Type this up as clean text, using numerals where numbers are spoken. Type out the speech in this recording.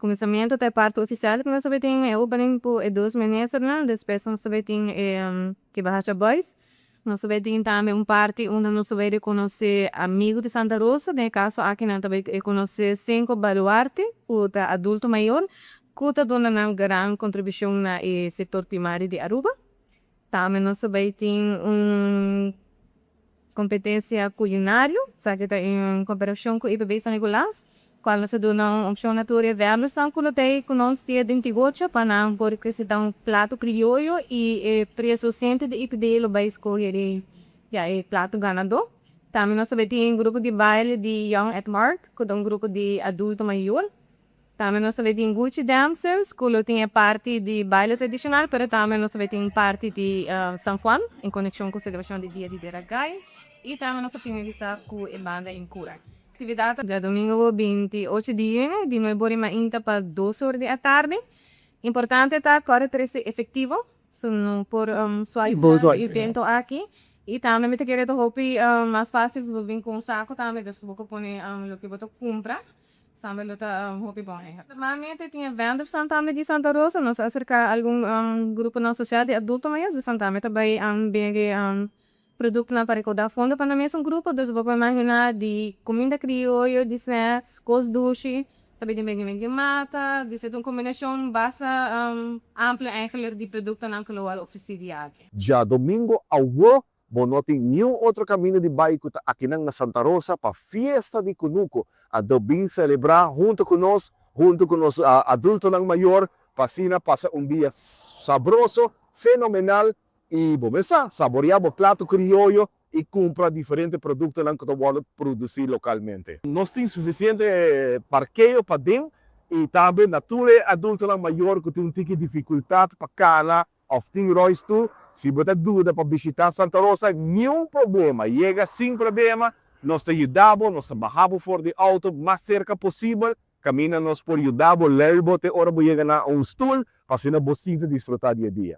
Kuminsamentu ta e parti ofisial ku nos ta bai tin e opening ku e dos ministernan, despues nos ta bai tin e Kibahacha Boys. Nos ta bai tin tambe un parti unda nos ta bai rekonosé amigu di Santa Rosa, den e kaso aki nan ta bai rekonosé sinku baluarte ku ta adulto mayor ku ta duna nan gran kontribushon na e sektor primario di Aruba. Tambe nos ta bai tin un kompetensia kulinario, esaki ta en koperashon ku IPB San Nicolas, kual nos ta duna un opshon na tur e vèndersnan ku lo ta ei ku nos dia 28 pa nan por presentá un plato krioyo i e tres dosente di IPB lo bai skohe e ya e plato ganadó. Tambe nos ta bai tin grupo di baile di Young at Heart ku ta un grupo di adulto mayor. Tambe nos ta bai tin Gucci Dancers ku lo tin e parti di baile tradishonal pero tambe nos ta bai tin parti di San Juan en konekshon ku selebrashon di Dia di Deragai i tambe nos ta finalisá ku e banda Inkura. Aktividat ta djadomingo 28 di yüni di 9 or di mainta pa 2 or di atardi. Importante ta kòrda trese efektivo so no por swipe na e evento aki i tambe mi ta kere ta hopi mas fásil si bo bin ku un sako tambe dus ku bo por pone loke bo ta kumpra. Tambe lo ta hopi bon. Normalmente tin e vendersnan tambe di Santa Rosa. Nos a aserká algun gruponan sosial di adulto mayor. Dus nan tambe ta bai bende produktonan pa rekoudá fondo pa nan mesun grupo. Dus bo por imaginá di kuminda krioyo, di snacks, kos dushi, ta bai tin bendimento di mata. Dus e ta un kombinashon basta amplio eigenlijk di produktonan ku lo wòrdu ofresí di aki. Djadomingo awo bo no tin niun otro kaminda di bai ku ta akinan na Santa Rosa pa Fiesta di Kunuku. Anto bin selebrá huntu ku nos, huntu ku nos adultonan mayor pa asina pasa un dia sabroso, fenomenal i bo mes sa, saboreá bo plato krioyo i kumpra diferente produktonan ku ta wòrdu produsí lokalmente. Nos tin sufisiente parkeo paden i tambe na tur e adultonan mayor ku tin un tiki difikultat pa kana òf tin rolstoel, si bo ta duda pa bishitá Santa Rosa, niun problema, yega sin problema, nos ta yuda bo, nos ta baha bo for di outo mas serka posibel, kaminda nos por yuda bo, lei bo te ora bo yega na un stul, pa asina bo sinti disfrutá di e dia.